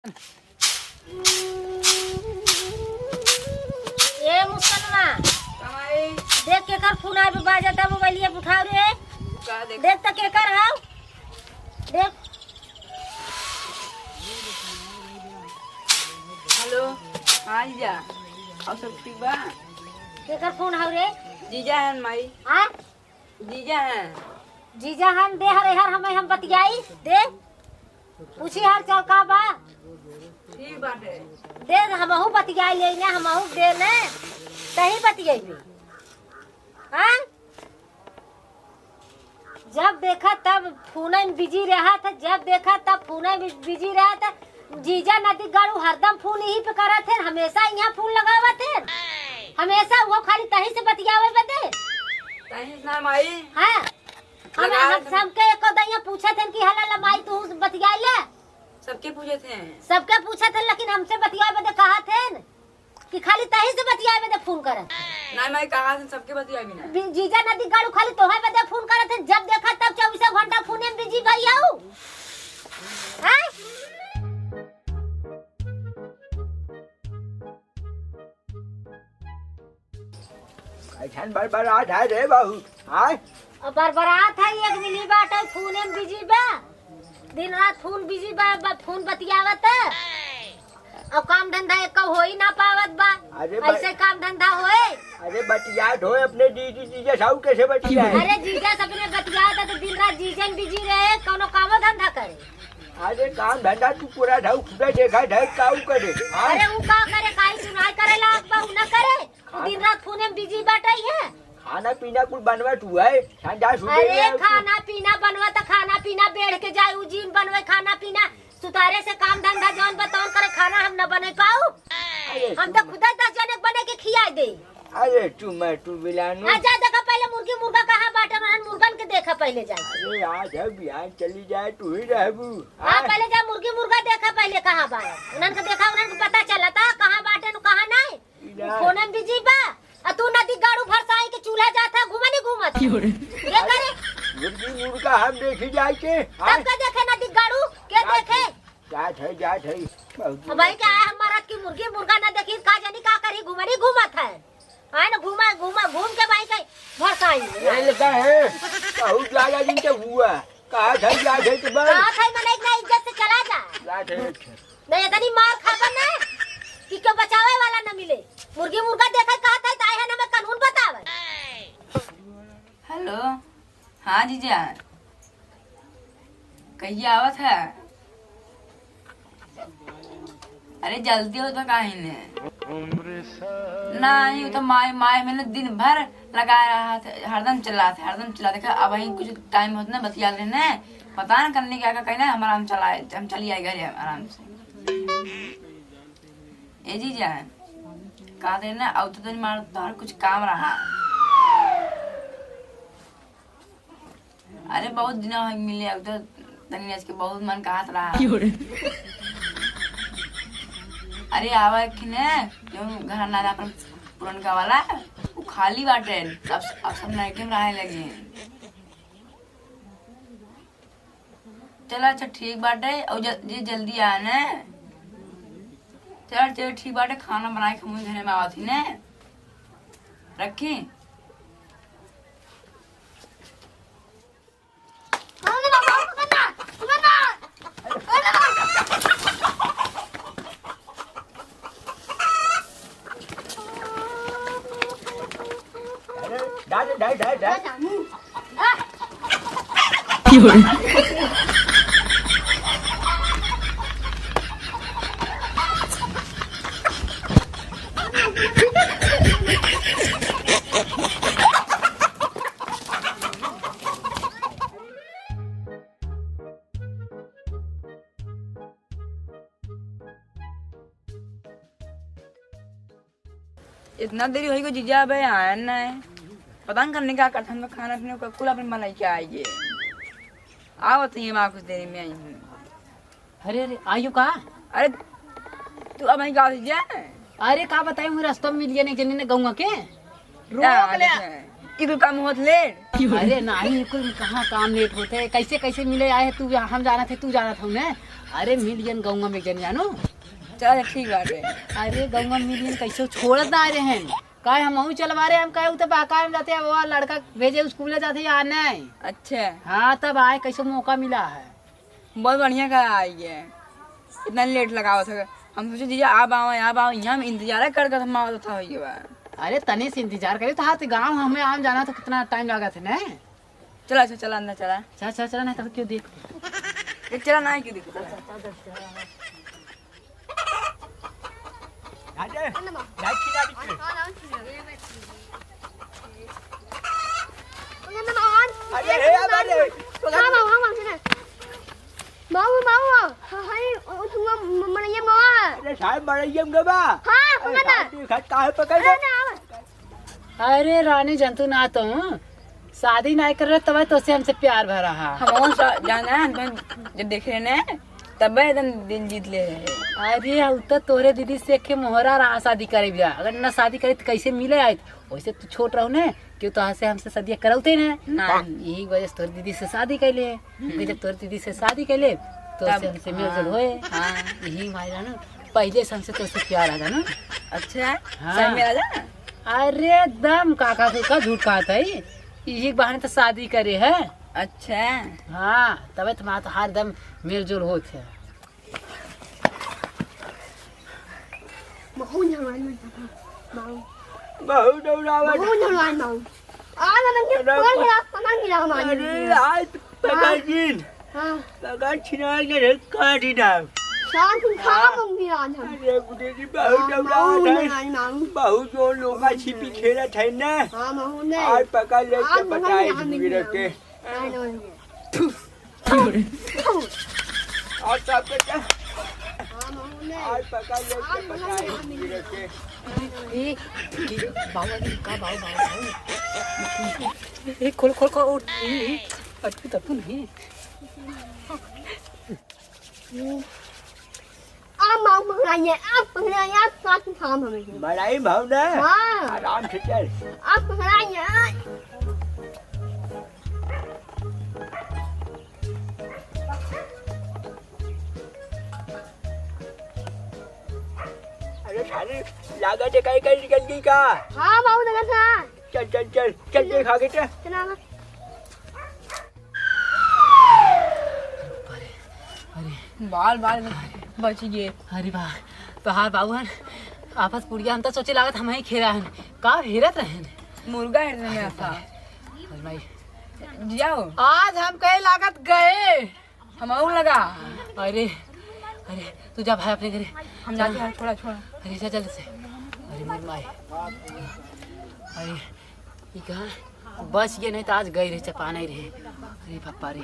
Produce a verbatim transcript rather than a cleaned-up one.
ए मुसलमा, का माई? देख केकर फोन आवे बाजता, मोबाइलिया उठाओ रे। का देख? देख त केकर हौ? देख। हेलो, हाँ जीजा, और सब ठीक बा? केकर फोन हौ रे? जीजा हन माई। हाँ? जीजा हैं। जीजा हन, दे हरे हर हमें हम बतियाई, दे। पूछी हाल चाल का बा? ठीक बाटे। दे, हमहू बतियाई ले ना, हमहू दे ने। तही बतियाई। हाँ? जब देखा तब फोन में बिजी रहत है, जब देखा तब फोन में बिजी रहत है। जीजा नदी गाड़ू हरदम फोन यही पे करत है, हमेशा यहाँ फोन लगावत है, हमेशा वो खाली तही से बतियावे बदे। तही से ना माई। हाँ, हम, लगावत हम है। सबके एको दइया पूछत हैं कि हला ला माई तू बतियाई ले। सबके पूछत हैं। सबके पूछत हैं, लेकिन हमसे बतियावे बदे कहत हैं कि खाली तही से बतियावे बदे फोन करत। नहीं माई, कहा से सबके बतियावे ना। बी-, जीजा नदी गाड़ू खाली तोहे बदे फोन करत हैं, जब देखा तब चौबीसों घंटा फोन में बिजी भई हऊ। हैं? कैसन बरबरात है रे बहू, आय? अब बरबरात है, एक मिली बाटे, फोन में बिजी बा, दिन रात फोन बिजी बा, बा, फोन बतियावत है। अब काम धंधा एक हो ही ना पावत बा। अरे बा- ऐसे काम धंधा होए? अरे बतियात होए अपने दीदी, जीजा साहू कैसे बतियाए? अरे जीजा से अपने बतियावत है तो दिन रात जीजन बिजी रहे, कौनो कामो धंधा करे। अरे काम धंधा तू पूरा ढाऊ खुदा देखा ढाई काऊ करे। हाँ? अरे ऊ का करे, काई सुनाई करे लाग बा, ऊ ना करे। ऊ दिन रात फोने में बिजी बाटे है। खाना पीना कुल बनवा तू है, ठंडा सुबह अरे में आऊ तू। खाना पीना बनवा त खाना पीना बेढ़ के जाए, ऊ जीन बनवे खाना पीना, सुतारे से काम धंधा जौन बतौन करे, खाना हम न बने पाऊ। अरे हम तू तो खुदा दस जने के बने के खियाए दे। अरे तू मैं तू बिलानू। आ जा देखा पहले मुर्गी मुर्गा कहाँ बाटे, उन्हन मुर्गन के देखा पहले जाए। अरे आज है बिहान चली जाए तू ही रहबू। हाँ, हाँ? पहले जा मुर्गी मुर्गा देखा पहले कहाँ बा, उन्हन के देखा, उन्हन के पता चला था कहाँ बाटे न कहाँ नहीं। इधर। फोन में बिजी बा, आ तू नदी गाड़ू भरसाई के चूल्हा जात है, घूमे नहीं घूमत। क्यों रे? ये करे? मुर्गी मुर्गा हम देखी जाए के, तब हाँ? का देखे नदी गाड़ू? के जात देखे? है, जात है, जात है। बहुत अब भाई क्या है, हमारा की मुर्गी मुर्गा ना देखी, का जानी का करी, घूमे नहीं घूमत है। आए ना घूमा, घूमा, घूम के भाई के भरसाई। ये लेता है, बहुत ज्यादा दिन के हुआ। कहा था, जात है तो बस। कहा था, मैंने इतना इज्जत से चला जा। जात है। नहीं, इतनी मार खाबा ना कि क्यों बचावे वाला न मिले। मुर्गी मुर्गा देखे कहा था, तो आए हैं ना, मैं कानून बतावे। हेलो, हाँ जीजा, कहिया आवत है? अरे जल्दी हो तो काहे ने? नहीं, वो तो माई, माई में ना दिन भर लगा रहा था, हरदम चला था, हरदम चला था। अब वहीं कुछ टाइम होत ना बतिया लेने, पता ना करने क्या क्या कहना, हम आराम चला, हम चली आए घरे आराम से। ए जीजा, का दे ना, अब तो तनी मार तोहर कुछ काम रहा। अरे बहुत दिन हो मिले, अब तो तनी आज के बहुत मन कहत रहा। क्यों रे? अरे आवा कि ने, जो घर ना अपन पुरनका वाला, वो खाली बाटे, सब, अब सब नए के में रहे लगे। चला, अच्छा, ठीक बाटे, और ज-, जे जल्दी आए ने। चल, चल, ठीक बाटे, खाना बनाए के मुझे घरे में आवत ही ने। रखी? अरे, डाल, डाल, डाल, डाल। इतना देरी होई गो जीजा, अबे आयन ना है। पता न करने का कथन में खाना पीने को कुल अपन बनाई के आइए। आवत ही माँ कुछ देरी में आई हूँ। अरे, अरे, आयु का? अरे, तू अब आई का जीजा? अरे, का बताई, हूँ रास्ता में मिल गया, नहीं जनी ने गौवा के। रोक ले। ई कुल काम होत लेट? अरे नाही, ई कुल कहाँ काम लेट होत है? कैसे, कैसे मिले आए तू, हम जानत है, तू जानत हौ ने। अरे मिल गयन गौवा में एक जन, जानो। चल ठीक बाटे। अरे गौवा में मिल गयन, कैसे छोड़त ना आए रहन। काहे हमहू चलवा रहे, हम कहे उ तो बहकावे में जाते हैं, वो लड़का भेजे स्कूले जाते हैं, या नहीं? अच्छा। हाँ, तब आए, कैसे मौका मिला है। बहुत बढ़िया करा आई है, इतना लेट लगावत है। हम सोचे जीजा आप आवा, आप आवा, यहाँ में इंतजार कर कर हम आवत था होइए बा। अरे तनी से इंतजार करे तो हाथ गाँव हमें आम जाना तो कितना टाइम लागत है ना। चला, अच्छा, चला, अंदर चला। चला, चला, चला, नहीं तब क्यों देख। ए, चला, ना, क्यों देख? राजे, लाइट की गाड़ी पे। अरे, हे, अरे, हाँ, मामा, हाँ, मामा, सुने। माऊ, माऊ, हाँ, हाँ, उ, उ, म-, म-, मड़ैया मावा। अरे, साहब, मड़ैया में बा। हाँ, अरे, पकड़ ना। साहब, तू खत काहे पकड़ अरे, ले? ना, आवा। अरे रानी जंतु ना तो शादी ना कर रहे तब तोसे हमसे प्यार भरा हा। हम सा-, जाना है, हम जब देख रहे ने तब एकदम दिल जीत ले रहे। अरे उ तो तोरे दीदी से के मोहरा रहा शादी करे बिया। अगर ना शादी करे तो कैसे मिले आए? वैसे तू छोट रहो ने, क्यों तो से हमसे शादी करौते ने। ना। यही वजह से तोरे दीदी से शादी कर ले। हम्म। जब तोरे दीदी से शादी कर ले तो तब, से हमसे मेल जोल हाँ, होए। हाँ। यही मायरा ना। पहले से हमसे तोसे प्यार आ जाना। अच्छा, हाँ। सही में आ जाना? अरे एकदम, काका तू का झूठ कहत है, यही बहाने तो शादी करे है। अच्छा। हाँ, तबे तुम्हारा तो हर दम मेल जोल होत है। बहुत हमारे में बहुत। बहुत डौरावत। बहुत हमारे में। आज हम इनके अरे, पकड़ के रख, पकड़ के रख हमारे अरे, में। आज पकड़ हाँ। लीन। हाँ। पकड़ छिना के रे काटी डाल। शाम को खा हाँ। मंगी आज हम। अरे, गुरुजी, बहुत हाँ, डौरावत बहुत है। नहीं, माऊ। बहुत जोर लोग का छिपी खेलत है ना। हाँ, माऊ ने। आज पकड़ ले आज के मंगा बताए लिया हमने गुरुजी भी। के। हाँ, नहीं, नहीं। और सब के क्या? आज पकड़ ले, आज पकड़ ले। ए, ए, बाबा जी, का बाबा, बाबा, बाबा। ए, खोल, खोल, खोल, उठ। ए, ए, अटकू तटकू नहीं। आप माऊ पकड़ाइए, आप पकड़ाइए, आप साथ में काम हमें। बड़ाई भाव ना? हाँ। आराम से चल। आप पकड़ाइए। अरे साले, लागत है कहीं, कहीं निकल गई का? हाँ, बाबू, लगा था। चल, चल, चल, चल, चल, देखा के चल। चला ना। अरे, अरे। बाल, बाल बच गए। अरे वाह, तोहार बाबू हन, आपस पुड़िया हम तो सोचे लागत हम ही खेला हन। का हेरत रहन? मुर्गा हेरने में था। अरे भाई। जिया हो। आज हम कहे लागत गए। हम और लगा। अरे, अरे, तू जा भाई अपने घरे। हम जा। जाते हैं, छोड़ा, छोड़ा। अरे, जा जल्दी से। अरे, मोर माई। अरे, ई का? बच गए नहीं तो आज गए रहे, चपाना ही रहे। अरे, पप्पा रे।